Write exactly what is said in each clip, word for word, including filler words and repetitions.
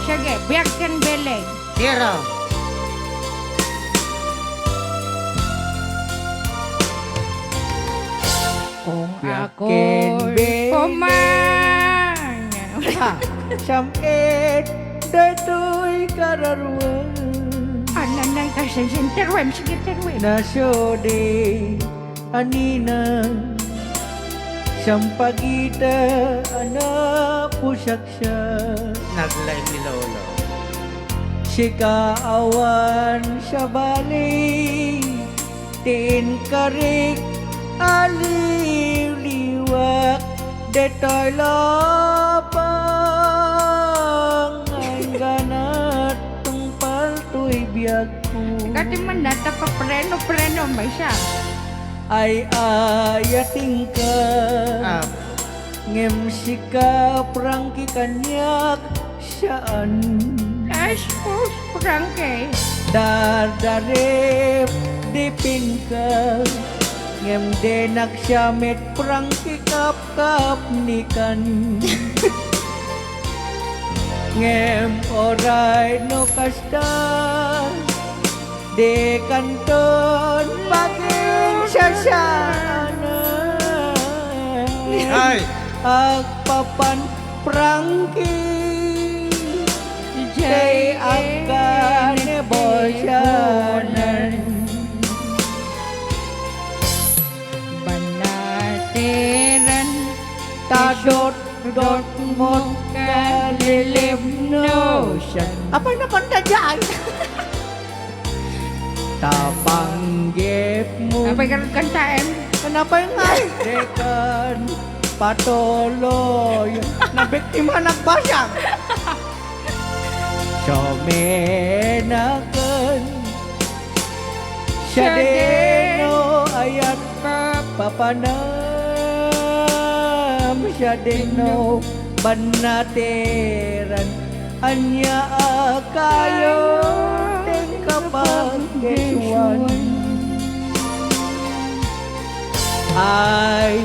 Sige, biag ken bileg. Zero. Kung ako'y kumang. Ha, siam-et daytoy kararuan. Anang, nang, kasensen, teruem, sige, teruem. Nasode, anina, siam pagi ta, a napusiak siak. Naglaing ni Lolo. Sika awan sabali, ti inkarik a liwliwak, detoy lapang, ay ganat tungpal toy biagko. Kati man data pa preno, preno, may siya. Ay, ayatingka. Ah. Ngem sika, Frankie, kaniak, saan. Ay, sus, Frankie. Dardarip, dipinka. Ngem denak siam met, Frankie, kapkapnikan. Ngem uray no kasta, dikanton paginsiasianan. Ay. Agpapan Frankie, jay agkanebosianan. Banateran, tadot dotmo kalilibno sian. Apay na kanta jay? Tapanggepmo. Apay ka kantaen? Kanapay nga? Dekan patuloy. Nabiktima nagbasang. Sumenaken. Siadino ayat papanam, siadino bannateran, ania a kayo ti kapagkesuan. Ay,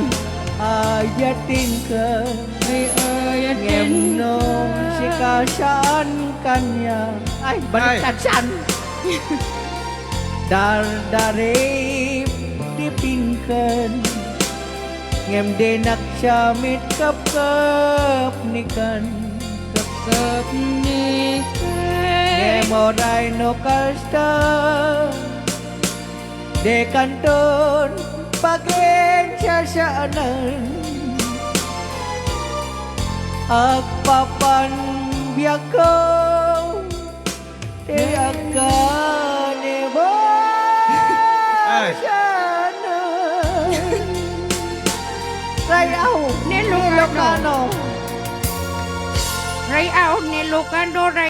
ayatenka, ay, ayatenka. Ngem no sika saan kaniak. Ay, baliktad, ay. Saan? Dardarip ti pinken, ngem dinak siam met kapkapnikan. Kapkapnikan. Ngem uray no kasta, dikanton paginsiasianan. Agpapan biagko. Ti agkanebo. Ay. Sianan. Ray-aw ni Ilocano. Ray-aw ni Ilocano, ray-